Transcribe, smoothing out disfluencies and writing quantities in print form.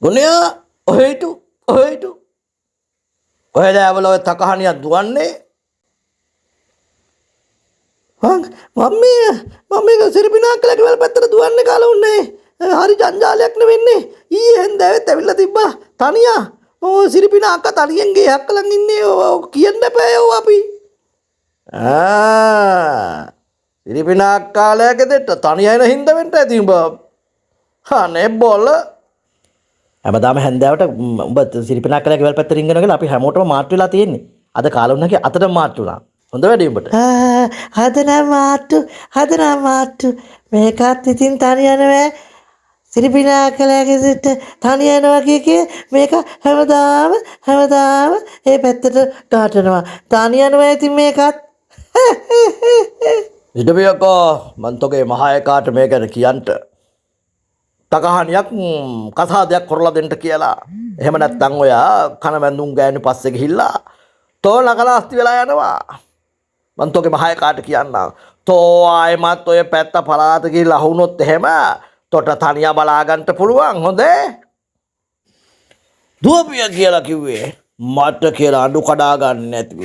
ගුණයා ඔහෙ හිටු ඔහෙ හිටු. කොහෙද ඇවල ඔය තකහණියක් දුවන්නේ? මං මේ මං මේක සිරිපිනාක්කලා ගෙවල් පැත්තට දුවන්නේ කාලා උන්නේ. හරි ජංජාලයක් නෙ වෙන්නේ. ඊයේ හන්දෑවෙත් ඇවිල්ලා තිබ්බා තනියා. ඔය සිරිපිනා අක්කා තනියෙන් ගේ අක්කලන් ඉන්නේ. ඔය කියන්න එපා ඒව අපි. ආ සිරිපිනා අක්කාලයා ගෙදරට තනියා එන හින්දා වෙන්න ඇති උඹ. අනේ බොල. හැමදාම හැන්දෑවට උඹ සිරිපිනා අක්කලා ගෙවල් පැත්තට රින්ගනවා කියලා අපි හැමෝටම මාට් වෙලා තියෙන්නේ. අද කාලුන්නගේ අතටම මාට් වුණා. හොඳ වැඩේ උඹට. අද නම් මාට්ටු, අද නම් මාට්ටු. මේකත් ඉතින් තනිය නෑ. සිරිපිනා අක්කලා ගෙදරට තනිය යනවා කිය කිය මේක හැමදාම හැමදාම ඒ පැත්තට ගාටනවා. තනිය යනවා ඉතින් මේකත්. හිටපියකෝ මං තෝගේ මහා එකාට මේ ගැන කියන්ට. තකහණියක් කසාදයක් කරලා දෙන්න කියලා. එහෙම නැත්නම් ඔයා කන වැඳුම් ගෑනු පස්සේ ගිහිල්ලා තෝ නකලාස්ති වෙලා යනවා. මං තෝගේ මහා එකාට කියන්නම්. තෝ ආයෙමත් ඔය පැත්ත පළාත ගිහිල්ලා අහුනොත් එහෙම තොට තනියා බලා ගන්නට පුළුවන් හොඳේ. දුවපිය කියලා කිව්වේ මට කියලා අඬු කඩා ගන්න නැතුව.